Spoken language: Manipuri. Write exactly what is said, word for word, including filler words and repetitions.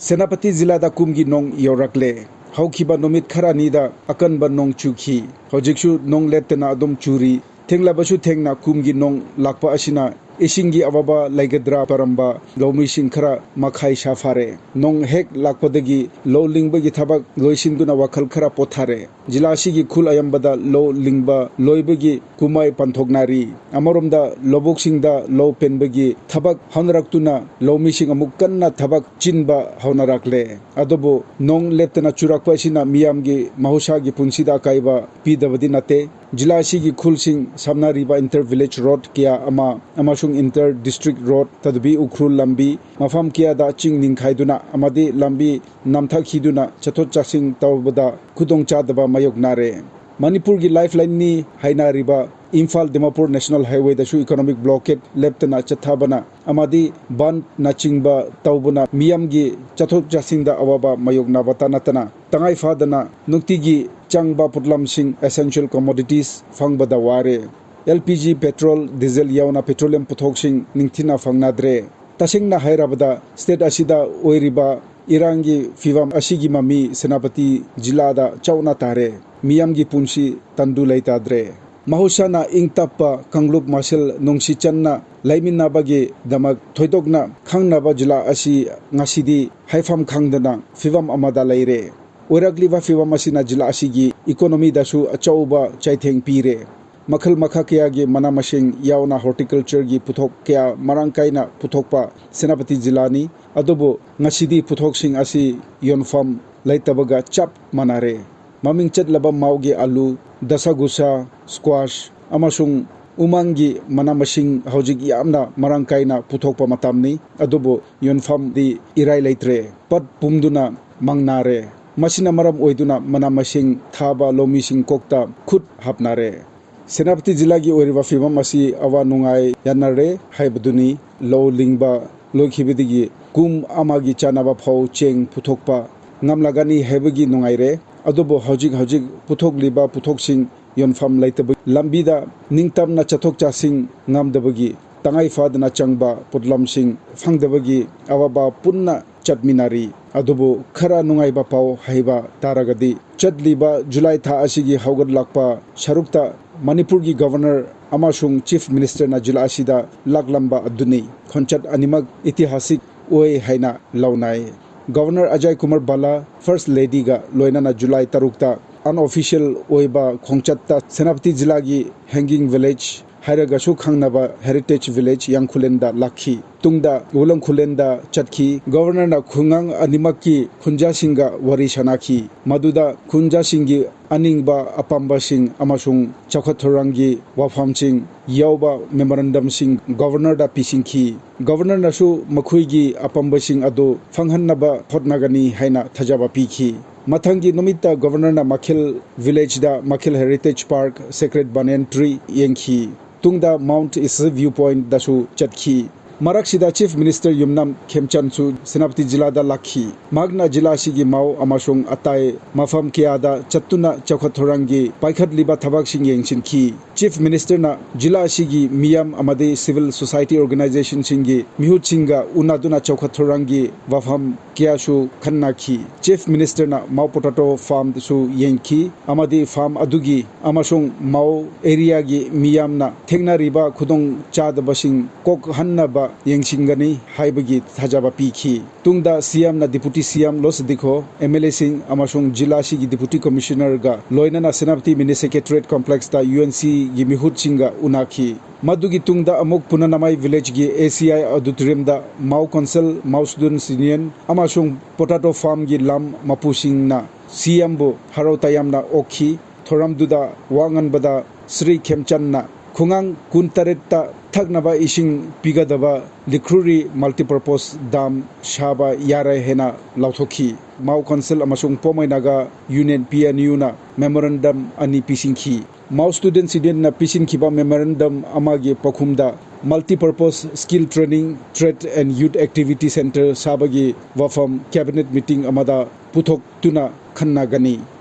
ꯁꯦꯅꯥꯄꯇꯤ ꯖꯤꯂꯥꯗ ꯀꯨꯝꯒꯤ ꯅꯣꯡ ꯌꯧꯔꯛꯂꯦ꯫ ꯍꯧꯈꯤꯕ ꯅꯨꯃꯤꯠ ꯈꯔꯅꯤꯗ ꯑꯀꯟꯕ ꯅꯣꯡ ꯆꯨꯈꯤ꯫ ꯍꯧꯖꯤꯛꯁꯨ ꯅꯣꯡ ꯂꯦꯞꯇꯅ ꯑꯗꯨꯝ ꯆꯨꯔꯤ꯫ ꯊꯦꯡꯂꯕꯁꯨ ꯊꯦꯡꯅ ꯀꯨꯝꯒꯤ ꯅꯣꯡ ꯂꯥꯛꯄ ꯑꯁꯤꯅ ꯏꯁꯤꯡꯒꯤ ꯑꯋꯥꯕ ꯂꯩꯒꯗ꯭ꯔꯥ ꯄꯥꯔꯝꯕ ꯂꯧꯃꯤꯁꯤꯡ ꯈꯔ ꯃꯈꯥꯏ ꯁꯥꯐꯔꯦ꯫ ꯅꯣꯡ ꯍꯦꯛ ꯂꯥꯛꯄꯗꯒꯤ ꯂꯧ ꯂꯤꯡꯕꯒꯤ ꯊꯕꯛ ꯂꯣꯏꯁꯤꯟꯗꯨꯅ ꯋꯥꯈꯜ ꯈꯔ ꯄꯣꯊꯥꯔꯦ꯫ ꯖꯤꯂꯥ ꯑꯁꯤꯒꯤ ꯈꯨꯜ ꯑꯌꯥꯝꯕꯗ ꯂꯧ ꯂꯤꯡꯕ ꯂꯣꯏꯕꯒꯤ ꯀꯨꯝꯍꯩ ꯄꯥꯡꯊꯣꯛꯅꯔꯤ꯫ ꯑꯃꯔꯣꯝꯗ ꯂꯧꯕꯨꯛꯁꯤꯡꯗ ꯂꯧ ꯄꯦꯟꯕꯒꯤ ꯊꯕꯛ ꯍꯧꯅꯔꯛꯇꯨꯅ ꯂꯧꯃꯤꯁꯤꯡ ꯑꯃꯨꯛ ꯀꯟꯅ ꯊꯕꯛ ꯆꯤꯟꯕ ꯍꯧꯅꯔꯛꯂꯦ꯫ ꯑꯗꯨꯕꯨ ꯅꯣꯡ ꯂꯦꯞꯇꯅ ꯆꯨꯔꯛꯄ ꯑꯁꯤꯅ ꯃꯤꯌꯥꯝꯒꯤ ꯃꯍꯧꯁꯥꯒꯤ ꯄꯨꯟꯁꯤꯗ ꯑꯀꯥꯏꯕ ꯄꯤꯗꯕꯗꯤ ꯅꯠꯇꯦ꯫ ꯖꯤꯂꯥ ꯑꯁꯤꯒꯤ ꯈꯨꯜꯁꯤꯡ ꯁꯝꯅꯔꯤꯕ ꯏꯟꯇꯔ ꯚꯤꯂꯦꯖ ꯔꯣꯗ ꯀꯌꯥ ꯑꯃ ꯑꯃꯁꯨꯡ ꯏꯟꯇꯔ ꯗꯤꯁꯇ꯭ꯔꯤꯛ ꯔꯣꯗ, ꯇꯗꯕꯤ ꯎꯈ꯭ꯔꯨꯜ ꯂꯝꯕꯤ, ꯃꯐꯝ ꯀꯌꯥꯗ ꯆꯤꯡ ꯅꯤꯡꯈꯥꯏꯗꯨꯅ ꯑꯃꯗꯤ ꯂꯝꯕꯤ ꯅꯝꯊꯈꯤꯗꯨꯅ ꯆꯠꯊꯣꯛ ꯆꯠꯁꯤꯟ ꯇꯧꯕꯗ ꯈꯨꯗꯣꯡꯆꯥꯗꯕ ꯃꯥꯌꯣꯛꯅꯔꯦ꯫ ꯃꯅꯤꯄꯨꯔꯒꯤ ꯂꯥꯏꯐ ꯂꯥꯏꯟꯅꯤ ꯍꯥꯏꯅꯔꯤꯕ ꯏꯝꯐꯥꯜ ꯗꯤꯃꯥꯄꯨꯔ ꯅꯦꯁꯅꯦꯜ ꯍꯥꯏꯋꯦꯗꯁꯨ ꯏꯀꯣꯅꯣꯃꯤꯛ ꯕ꯭ꯂꯣꯀꯦꯠ ꯂꯦꯞꯇꯅ ꯆꯠꯊꯕꯅ ꯑꯃꯗꯤ ꯕꯟꯅꯆꯤꯡꯕ ꯇꯧꯕꯅ ꯃꯤꯌꯥꯝꯒꯤ ꯆꯠꯊꯣꯛ ꯆꯠꯁꯤꯟꯗ ꯑꯋꯥꯕ ꯃꯥꯌꯣꯛꯅꯕꯇ ꯅꯠꯇꯅ ꯇꯉꯥꯏ ꯐꯗꯅ ꯅꯨꯡꯇꯤꯒꯤ ꯆꯪꯕ ꯄꯣꯠꯂꯝꯁꯤꯡ, essential commodities, ꯐꯪꯕꯗ ꯋꯥꯔꯦ꯫ L P G, petrol, diesel ꯌꯥꯎꯅ ꯄꯦꯇ꯭ꯔꯣꯂꯤꯌꯝ ꯄꯣꯠꯊꯣꯛꯁꯤꯡ ꯅꯤꯡꯊꯤꯅ ꯐꯪꯅꯗ꯭ꯔꯦ꯫ ꯇꯁꯦꯡꯅ ꯍꯥꯏꯔꯕꯗ, ꯁ꯭ꯇꯦꯠ ꯑꯁꯤꯗ ꯑꯣꯏꯔꯤꯕ ꯏꯔꯥꯡꯒꯤ ꯐꯤꯕꯝ ꯑꯁꯤꯒꯤ ꯃꯃꯤ ꯁꯦꯅꯥꯄꯇꯤ ꯖꯤꯂꯥꯗ ꯆꯥꯎꯅ ꯇꯥꯔꯦ꯫ ꯃꯤꯌꯥꯝꯒꯤ ꯄꯨꯟꯁꯤ ꯇꯪꯗꯨ ꯂꯩꯇꯥꯗ꯭ꯔꯦ꯫ ꯃꯍꯧꯁꯥꯅ ꯏꯪ ꯇꯞꯄ ꯀꯥꯡꯂꯨꯞ ꯃꯁꯦꯜ ꯅꯨꯡꯁꯤ ꯆꯟꯅ ꯂꯩꯃꯤꯟꯅꯕꯒꯤꯗꯃꯛ ꯊꯣꯏꯗꯣꯛꯅ ꯈꯪꯅꯕ ꯖꯤꯂꯥ ꯑꯁꯤ ꯉꯁꯤꯗꯤ ꯍꯥꯏꯐꯝ ꯈꯪꯗꯅ ꯐꯤꯕꯝ ꯑꯃꯗ ꯂꯩꯔꯦ꯫ ꯑꯣꯏꯔꯛꯂꯤꯕ ꯐꯤꯕꯝ ꯑꯁꯤꯅ ꯖꯤꯂꯥ ꯑꯁꯤꯒꯤ ꯏꯀꯣꯅꯣꯃꯤꯗꯁꯨ ꯑꯆꯧꯕ ꯆꯩꯊꯦꯡ ꯄꯤꯔꯦ꯫ ꯃꯈꯜ ꯃꯈꯥ ꯀꯌꯥꯒꯤ ꯃꯅꯥ ꯃꯁꯤꯡ ꯌꯥꯎꯅ ꯍꯣꯔꯇꯤꯀꯜꯆꯔꯒꯤ ꯄꯣꯠꯊꯣꯛ ꯀꯌꯥ ꯃꯔꯥꯡ ꯀꯥꯏꯅ ꯄꯨꯊꯣꯛꯄ ꯁꯦꯅꯥꯄꯇꯤ ꯖꯤꯂꯥꯅꯤ꯫ ꯑꯗꯨꯕꯨ ꯉꯁꯤꯗꯤ ꯄꯣꯠꯊꯣꯛꯁꯤꯡ ꯑꯁꯤ ꯌꯣꯟꯐꯝ ꯂꯩꯇꯕꯒ ꯆꯞ ꯃꯥꯟꯅꯔꯦ꯫ ꯃꯃꯤꯡ ꯆꯠꯂꯕ ꯃꯥꯎꯒꯤ ꯑꯂꯨ, ꯗꯁꯥꯒꯨꯁꯥ, ꯁ꯭ꯀ꯭ꯋꯥꯁ ꯑꯃꯁꯨꯡ ꯎꯃꯪꯒꯤ ꯃꯅꯥ ꯃꯁꯤꯡ ꯍꯧꯖꯤꯛ ꯌꯥꯝꯅ ꯃꯔꯥꯡ ꯀꯥꯏꯅ ꯄꯨꯊꯣꯛꯄ ꯃꯇꯝꯅꯤ, ꯑꯗꯨꯕꯨ ꯌꯣꯟꯐꯝꯗꯤ ꯏꯔꯥꯏ ꯂꯩꯇ꯭ꯔꯦ꯫ ꯄꯠ ꯄꯨꯝꯗꯨꯅ ꯃꯥꯡꯅꯔꯦ꯫ ꯃꯁꯤꯅ ꯃꯔꯝ ꯑꯣꯏꯗꯨꯅ ꯃꯅꯥ ꯃꯁꯤꯡ ꯊꯥꯕ ꯂꯧꯃꯤꯁꯤꯡ ꯀꯣꯛꯇ ꯈꯨꯠ ꯍꯥꯞꯅꯔꯦ꯫ ꯁꯦꯅꯥꯄꯇꯤ ꯖꯤꯂꯥꯒꯤ ꯑꯣꯏꯔꯤꯕ ꯐꯤꯕꯝ ꯑꯁꯤ ꯑꯋꯥ ꯅꯨꯡꯉꯥꯏ ꯌꯥꯅꯔꯦ ꯍꯥꯏꯕꯗꯨꯅꯤ꯫ ꯂꯧ ꯂꯤꯡꯕ ꯂꯣꯏꯈꯤꯕꯗꯒꯤ ꯀꯨꯝ ꯑꯃꯒꯤ ꯆꯥꯅꯕ ꯐꯧ ꯆꯦꯡ ꯄꯨꯊꯣꯛꯄ ꯉꯝꯂꯒꯅꯤ ꯍꯥꯏꯕꯒꯤ ꯅꯨꯡꯉꯥꯏꯔꯦ꯫ ꯑꯗꯨꯕꯨ ꯍꯧꯖꯤꯛ ꯍꯧꯖꯤꯛ ꯄꯨꯊꯣꯛꯂꯤꯕ ꯄꯣꯠꯊꯣꯛꯁꯤꯡ ꯌꯣꯟꯐꯝ ꯂꯩꯇꯕ ꯂꯝꯕꯤꯗ ꯅꯤꯡꯇꯝꯅ ꯆꯠꯊꯣꯛ ꯆꯠꯁꯤꯟ ꯉꯝꯗꯕꯒꯤ ꯇꯉꯥꯏ ꯐꯗꯅ ꯆꯪꯕ ꯄꯣꯠꯂꯝꯁꯤꯡ ꯐꯪꯗꯕꯒꯤ ꯑꯋꯥꯕ ꯄꯨꯟꯅ ꯆꯠꯃꯤꯟꯅꯔꯤ꯫ ꯑꯗꯨꯕꯨ ꯈꯔ ꯅꯨꯡꯉꯥꯏꯕ ꯄꯥꯎ ꯍꯥꯏꯕ ꯇꯥꯔꯒꯗꯤ, ꯆꯠꯂꯤꯕ ꯖꯨꯂꯥꯏ ꯊꯥ ꯑꯁꯤꯒꯤ ꯍꯧꯒꯠꯂꯛꯄ ꯁꯔꯨꯛꯇ ꯃꯅꯤꯄꯨꯔꯒꯤ ꯒꯕꯔꯅꯔ ꯑꯃꯁꯨꯡ ꯆꯤꯐ ꯃꯤꯅꯤꯁꯇꯔꯅ ꯖꯤꯂꯥ ꯑꯁꯤꯗ ꯂꯥꯛꯂꯝꯕ ꯑꯗꯨꯅꯤ꯫ ꯈꯣꯡꯆꯠ ꯑꯅꯤꯃꯛ ꯏꯇꯤꯍꯥꯁꯤꯛ ꯑꯣꯏ ꯍꯥꯏꯅ ꯂꯧꯅꯩ꯫ ꯒꯕꯔꯅꯔ ꯑꯖꯥꯏ ꯀꯨꯃꯥꯔ ꯚꯜꯂꯥ ꯐꯥꯔꯁ ꯂꯦꯗꯤꯒ ꯂꯣꯏꯅꯅ ꯖꯨꯂꯥꯏ ꯇꯔꯨꯛꯇ ꯑꯟꯑꯣꯐꯤꯁꯤꯌꯦꯜ ꯑꯣꯏꯕ ꯈꯣꯡꯆꯠꯇ ꯁꯦꯅꯥꯄꯇꯤ ꯖꯤꯂꯥꯒꯤ ꯍꯦꯡꯒꯤꯡ ꯚꯤꯂꯦꯖ ꯍꯥꯏꯔꯒꯁꯨ ꯈꯪꯅꯕ ꯍꯦꯔꯤꯇꯦꯖ ꯚꯤꯂꯦꯖ ꯌꯥꯡꯈꯨꯂꯦꯟꯗ ꯂꯥꯛꯈꯤ꯫ ꯇꯨꯡꯗ ꯋꯨꯂꯪꯈꯨꯂꯦꯟꯗ ꯆꯠꯈꯤ꯫ ꯒꯕꯔꯅꯔꯅ ꯈꯨꯡꯒꯪ ꯑꯅꯤꯃꯛꯀꯤ ꯈꯨꯟꯖꯥꯁꯤꯡꯒ ꯋꯥꯔꯤ ꯁꯥꯅꯈꯤ, ꯃꯗꯨꯗ ꯈꯨꯟꯖꯥꯁꯤꯡꯒꯤ ꯑꯅꯤꯡꯕ ꯑꯄꯥꯝꯕꯁꯤꯡ ꯑꯃꯁꯨꯡ ꯆꯥꯎꯈꯠ ꯊꯧꯔꯥꯡꯒꯤ ꯋꯥꯐꯝꯁꯤꯡ ꯌꯥꯎꯕ ꯃꯦꯃꯣꯔꯦꯟꯗꯝꯁꯤꯡ ꯒꯕꯔꯅꯔꯗ ꯄꯤꯁꯤꯟꯈꯤ꯫ ꯒꯕꯔꯅꯔꯅꯁꯨ ꯃꯈꯣꯏꯒꯤ ꯑꯄꯥꯝꯕꯁꯤꯡ ꯑꯗꯨ ꯐꯪꯍꯟꯅꯕ ꯍꯣꯠꯅꯒꯅꯤ ꯍꯥꯏꯅ ꯊꯥꯖꯕ ꯄꯤꯈꯤ꯫ ꯃꯊꯪꯒꯤ ꯅꯨꯃꯤꯠꯇ ꯒꯕꯔꯅꯔꯅ ꯃꯈꯦꯜ ꯚꯤꯂꯦꯖꯗ ꯃꯈꯦꯜ ꯍꯦꯔꯤꯇꯦꯖ ꯄꯥꯔꯛ ꯁꯦꯀ꯭ꯔꯦꯠ ꯕꯅꯦꯟ ꯇ꯭ꯔꯤ ꯌꯦꯡꯈꯤ꯫ ꯇꯨꯡꯗ ꯃꯥꯎꯟꯠ ꯏꯁ ꯚ꯭ꯌꯨ ꯄꯣꯏꯟꯠꯗꯁꯨ ꯆꯠꯈꯤ꯫ ꯃꯔꯛꯁꯤꯗ ꯆꯤꯐ ꯃꯤꯅꯤꯁꯇꯔ ꯌꯨꯝꯅꯥꯝ ꯈꯦꯝꯆꯟꯁꯨ ꯁꯦꯅꯥꯄꯇꯤ ꯖꯤꯂꯥꯗ ꯂꯥꯛꯈꯤ꯫ ꯃꯍꯥꯛꯅ ꯖꯤꯂꯥ ꯑꯁꯤꯒꯤ ꯃꯥꯎ ꯑꯃꯁꯨꯡ ꯑꯇꯥꯏ ꯃꯐꯝ ꯀꯌꯥꯗ ꯆꯠꯇꯨꯅ ꯆꯥꯎꯈꯠ ꯊꯧꯔꯥꯡꯒꯤ ꯄꯥꯏꯈꯠꯂꯤꯕ ꯊꯕꯛꯁꯤꯡ ꯌꯦꯡꯁꯤꯟꯈꯤ꯫ ꯆꯤꯐ ꯃꯤꯅꯤꯁꯇꯔꯅ ꯖꯤꯂꯥ ꯑꯁꯤꯒꯤ ꯃꯤꯌꯥꯝ ꯑꯃꯗꯤ ꯁꯤꯚꯤꯜ ꯁꯣꯁꯥꯏꯇꯤ ꯑꯣꯔꯒꯅꯥꯏꯖꯦꯁꯟꯁꯤꯡꯒꯤ ꯃꯤꯍꯨꯠꯁꯤꯡꯒ ꯎꯅꯗꯨꯅ ꯆꯥꯎꯈꯠ ꯊꯧꯔꯥꯡꯒꯤ ꯋꯥꯐꯝ ꯀꯌꯥꯁꯨ ꯈꯟꯅꯈꯤ꯫ ꯆꯤꯐ ꯃꯤꯅꯤꯁꯇꯔꯅ ꯃꯥꯎ ꯄꯣꯇꯥꯇꯣ ꯐꯥꯔꯝꯗꯁꯨ ꯌꯦꯡꯈꯤ ꯑꯃꯗꯤ ꯐꯥꯔꯝ ꯑꯗꯨꯒꯤ ꯑꯃꯁꯨꯡ ꯃꯥꯎ ꯑꯦꯔꯤꯌꯥꯒꯤ ꯃꯤꯌꯥꯝꯅ ꯊꯦꯡꯅꯔꯤꯕ ꯈꯨꯗꯣꯡꯆꯥꯗꯕꯁꯤꯡ ꯀꯣꯛꯍꯟꯅꯕ ꯌꯦꯡꯁꯤꯟꯒꯅꯤ ꯍꯥꯏꯕꯒꯤ ꯊꯥꯖꯕ ꯄꯤꯈꯤ꯫ ꯇꯨꯡꯗ ꯁꯤꯑꯦꯝꯅ deputy CM Losii Dikho, M L ꯑꯦꯁꯤꯡ ꯑꯃꯁꯨꯡ ꯖꯤꯂꯥ ꯑꯁꯤꯒꯤ ꯗꯤꯄꯨꯇꯤ ꯀꯃꯤꯁꯅꯔꯒ ꯂꯣꯏꯅꯅ ꯁꯦꯅꯥꯄꯇꯤ ꯃꯤꯅꯤ ꯁꯦꯀ꯭ꯔꯦꯇꯔꯤꯌꯦꯠ ꯀꯣꯝꯄ꯭ꯂꯦꯛꯁꯇ ꯌꯨ ꯑꯦꯟ ꯁꯤꯒꯤ ꯃꯤꯍꯨꯠꯁꯤꯡꯒ ꯎꯅꯈꯤ꯫ ꯃꯗꯨꯒꯤ ꯇꯨꯡꯗ ꯑꯃꯨꯛ ꯄꯨꯅꯅꯃꯥꯏ ꯚꯤꯂꯦꯖꯀꯤ ꯑꯦ C I ꯑꯣꯗꯤꯇꯣꯔꯤꯌꯝꯗ Mao council, Mao ꯁ꯭ꯇꯨꯗꯦꯟꯠꯁ union ꯑꯃꯁꯨꯡ ꯄꯣꯇꯥꯇꯣ ꯐꯥꯔꯝꯒꯤ ꯂꯝ ꯃꯄꯨꯁꯤꯡꯅ ꯁꯤꯑꯦꯝꯕꯨ ꯍꯔꯥꯎ ꯇꯌꯥꯝꯅ ꯑꯣꯛꯈꯤ꯫ ꯊꯧꯔꯝꯗꯨꯗ ꯋꯥ ꯉꯥꯡꯕꯗ ꯁ꯭ꯔꯤ ꯈꯦꯝꯆꯟꯅ ꯈꯨꯡꯒꯪ ꯀꯨꯟꯇꯔꯦꯠꯇ ꯊꯛꯅꯕ ꯏꯁꯤꯡ ꯄꯤꯒꯗꯕ ꯂꯤꯈ꯭ꯔꯨꯔꯤ ꯃꯜꯇꯤꯄꯔꯄꯣꯁ ꯗꯥꯝ ꯁꯥꯕ ꯌꯥꯔꯦ ꯍꯥꯏꯅ ꯂꯥꯎꯊꯣꯛꯈꯤ꯫ ꯃꯥꯎ ꯀꯥꯎꯟꯁꯤꯜ ꯑꯃꯁꯨꯡ Poumai Naga union, P N ꯌꯨꯅ ꯃꯦꯃꯣꯔꯦꯟꯗꯝ ꯑꯅꯤ ꯄꯤꯁꯤꯟꯈꯤ꯫ ꯃꯥꯎ ꯁ꯭ꯇꯨꯗꯦꯟꯠꯁ ꯌꯨꯅꯤꯌꯟꯅ ꯄꯤꯁꯤꯟꯈꯤꯕ ꯃꯦꯃꯣꯔꯦꯟꯗꯝ ꯑꯃꯒꯤ ꯄꯥꯎꯈꯨꯝꯗ multipurpose skill training, trade and youth activity centre ꯁꯥꯕꯒꯤ ꯋꯥꯐꯝ ꯀꯦꯕꯤꯅꯦꯠ ꯃꯤꯇꯤꯡ ꯑꯃꯗ ꯄꯨꯊꯣꯛꯇꯨꯅ ꯈꯟꯅꯒꯅꯤ꯫